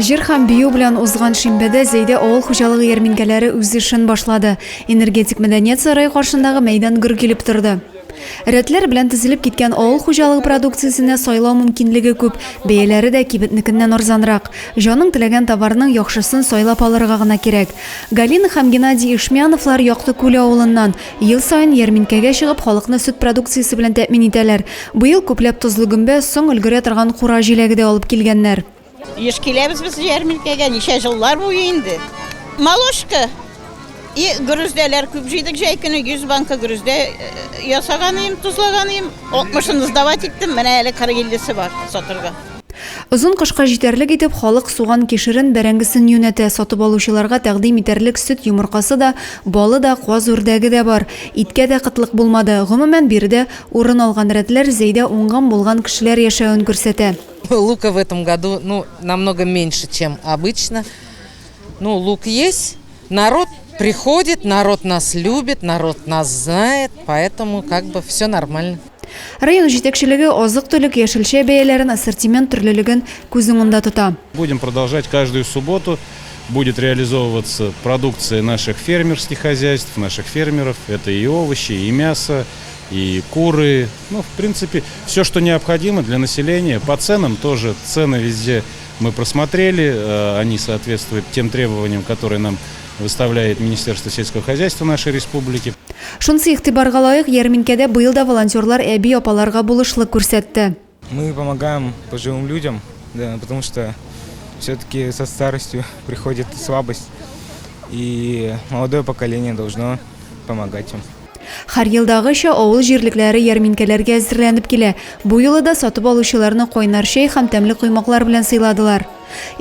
Җыр һәм бию белән узган шимбәдә Зәйдә авыл хуҗалыгы ярминкәләре үз эшен башлады. Энергетик мәдәният сарае каршындагы мәйдан гөр килеп торды. Рәтләр белән тезелеп киткән авыл хуҗалыгы продукциясенә сайлау мөмкинлеге күп, бәяләре дә кибетнекеннән арзанрак. Җаның теләгән товарның яхшысын сайлап алырга гына кирәк. Галина һәм Геннадий Ишмяновлар Якты Күл авылыннан. Ел саен ярминкәгә чыгып, халыкны сөт продукциясе белән тәэмин итәләр. Быел күпләп тозлы гөмбә, соң өлгерә торган кура җиләге дә алып килгәннәр. Еш киләбез без ярминкәгә, ничә еллар буе инде. Молочка и гөрүздәләр күп җыйдык җәй көне, 100 банка гөрүздә э, ясаган идем, тозлаган идем. 60-ын сдавать иттем, менә әле 40-50-се бар сатырга. Озын кышка җитәрлек итеп халык суган кишерен, бәрәңгесен юнәтә, сатып алучыларга тәкъдим итәрлек сөт йомыркасы да, балы да, каз-үрдәге дә бар. Иткә дә кытлык булмады. Гомумән, биредә урын алган рәтләр Зәйдә уңган-булган кешеләр яшәвен күрсәтә. Лука в этом году, ну, намного меньше, чем обычно. Ну, лук есть, народ приходит, народ нас любит, народ нас знает, поэтому как бы все нормально. Район җитәкчелеге азык-төлек, яшелчә бәяләрен, ассортимент төрлелеген күз уңында тота. Будем продолжать каждую субботу. Будет реализовываться продукция наших фермерских хозяйств, наших фермеров. Это и овощи, и мясо, и куры. Ну, в принципе, все, что необходимо для населения. По ценам тоже цены везде мы просмотрели. Они соответствуют тем требованиям, которые нам выставляет Министерство сельского хозяйства нашей республики. Шунысы игътибарга лаек, ярминкәдә быел да волонтерлар әби-апаларга булышлык күрсәтте. Мы помогаем пожилым людям, да, потому что все-таки со старостью приходит слабость, и молодое поколение должно помогать им. Һәр елдагыча авыл җирлекләре ярминкәләргә әзерләнеп килә. Бу юлы да сатып алучыларны кайнар чәй һәм тәмле коймаклар белән сыйладылар.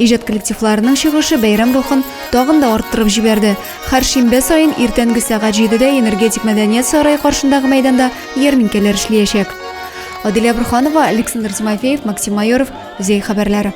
Иҗат коллективларының чыгышы бәйрәм рухын тагын да арттырып җибәрде. Һәр шимбә саен иртәнге сәгать җидедә Энергетик мәдәният сарае каршындагы мәйданда ярминкәләр эшләячәк. Аделя Бурханова, Александр Тимофеев, Максим Майоров, Зәй хәбәрләре.